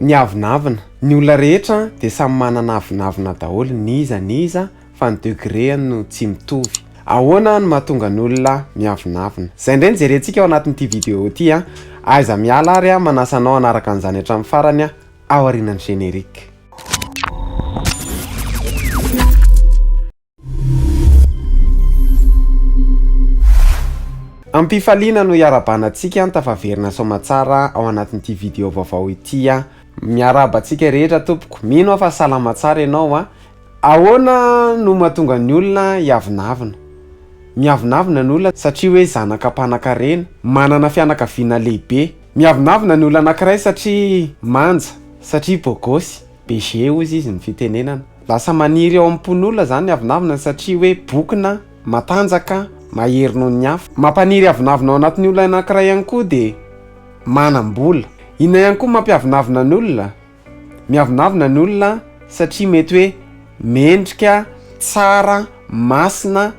Ny avonavona. Ny olona rehetra dia samy manana avonavona daholo n'iza n'iza fa ny degré-ny no tsy mitovy. Ahoana no mahatonga ny olona miavonavona? Izay indray no jerentsika ao anatin'ity vidéo ity a. Aiza miala ary a, manasa anao hanaraka an'izany hatramin'ny farany a, aorianan'ny générique. Am-pifaliana no iarahabana antsika tafaverina soamatsara ao anatin'ity vidéo vaovao ity a. Miarahaba antsika rehetra tompoko. Mino aho fa salama tsara ianao a. Ahoana no mahatonga ny olona hiavonavona? Miavonavona ny olona satria hoe zanaka mpanankarena, manana fianakaviana lehibe. Miavonavona ny olona anankiray satria manja, satria bôgôsy, BG hozy izy ny fitenenana. Lasa maniry ao am-pon'olona izany ny avonavona satria hoe bokona, matanjaka, mahery noho ny hafa. Mampaniry avonavona ao anatin'ny olona anankiray ihany koa dia manam-bola. Inona ihany koa mampiavonavona ny olona? Miavonavona ny olona satria mety hoe mendrika, tsara, masina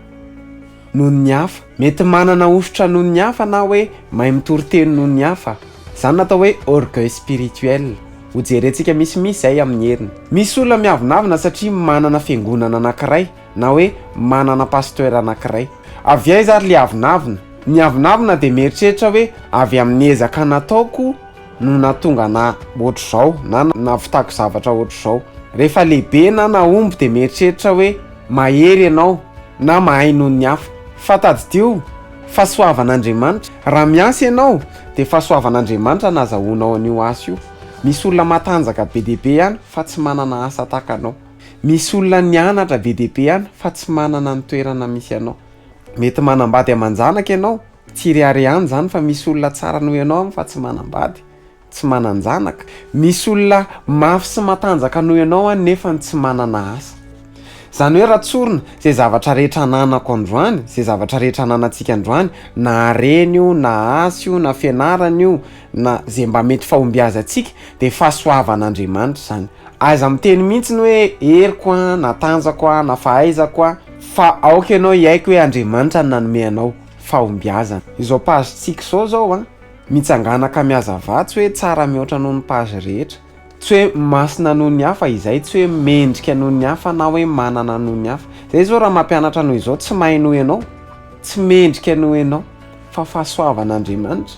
noho ny hafa. Mety manana hosotra noho ny hafa na hoe mahay mitory teny noho ny hafa. Izany no atao hoe orgueil spirituel. Hojerentsika misimisy izay amin'ny heriny. Misy olona miavonavona satria manana fiangonana anankiray na hoe manana pasteur anankiray. Avy aiza ary le avonavona? Ny avonavona dia mieritreritra hoe avy amin'ny ezaka nataoko no nahatonga anah ohatr'izao na nahavitako zavatra ohatr'izao. Rehefa lehibe na nahomby dia mieritreritra hoe mahery ianao na mahay noho ny hafa. Fa tadidio, fahasoavan'Andriamanitra. Raha miasa ianao dia fahasoavan'Andriamanitra nahazahoanao an'io asa io. Misy olona matanjaka be dia be any fa tsy manana asa tahaka anao. Misy olona nianatra be dia be any fa tsy manana ny toerana misy anao. Mety manambady aman-janaka ianao Tsy reharehana izany fa misy olona tsara noho ianao any fa tsy manambady, tsy manan-janaka. Misy olona mafy sy matanjaka noho ianao any nefa tsy manana asa. Izany hoe raha tsorina, izay zavatra rehetra ananako androany, izay zavatra rehetra ananantsika androany, na harena io, na asa io, na fianarana io, na izay mba mety fahombiazantsika, dia fahasoavan'Andriamanitra izany. Aza miteny mihitsy ny hoe heriko an, na tanjako an, na fahaizako an, fa aoka ianao hiaiky hoe Andriamanitra no nanome anao. fahombiazana. Izao page tsika izao zao an, mitsangana ka mihazava tsy hoe tsara mihoatra noho ny page rehetra, tsy hoe masina noho ny hafa izay, tsy hoe mendrika noho ny hafa na hoe manana noho ny hafa. Zay zao raha mampianatra anao izao tsy mahay noho ianao, tsy mendrika noho ianao fa fahasoavan'Andriamanitra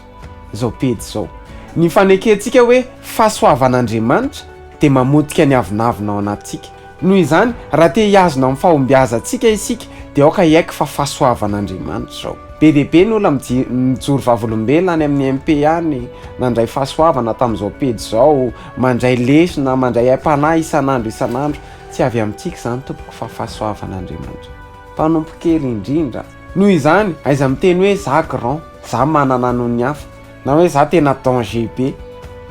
izao pejy izao. Ny fanekentsika hoe fahasoavan'Andriamanitra dia mamotika ny avonavona ao anatintsika. Noho izany, raha te hihazona amin'ny fahombiazantsika isika, dia aoka hiaiky fa fahasoavan'Andriamanitra izao. Be dia be ny olona mijoro vavolombelona any amin'ny MP any, nandray fahasoavana tamin'izao pejy izao, mandray lesona, mandray aim-panahy isan'andro isan'andro. Tsy avy amintsika izany tompoko fa fahasoavan'Andriamanitra. Mpanompo kely indrindra. Noho izany, aiza miteny hoe za grand, za manana noho ny hafa. Na hoe za tena danger be.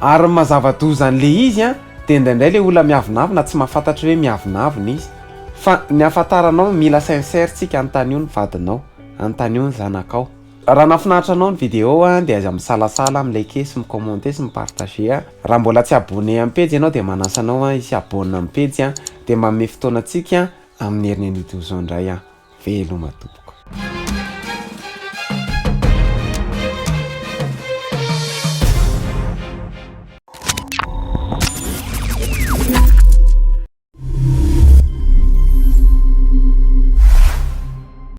Ary ny mahazava-doza an'le izy an, dia indraindray le olona miavonavona tsy mahafantatra hoe miavonavona izy. Fa ny ahafantaranao mila sincère tsika, anontanio ny vadinao, anontanio ny zanakao. Raha nahafinaritra anao ny vidéo an, dia aza misalasala mi-liker sy mi-commenter sy mi-partager an. Raha mbola tsy abonné amin'ny pejy ianao dia manasa anao an hisy abonne amin'ny pejy an, dia manome fotoana antsika amin'ny herin'ny anio toy izao indray an. Veloma tompoko.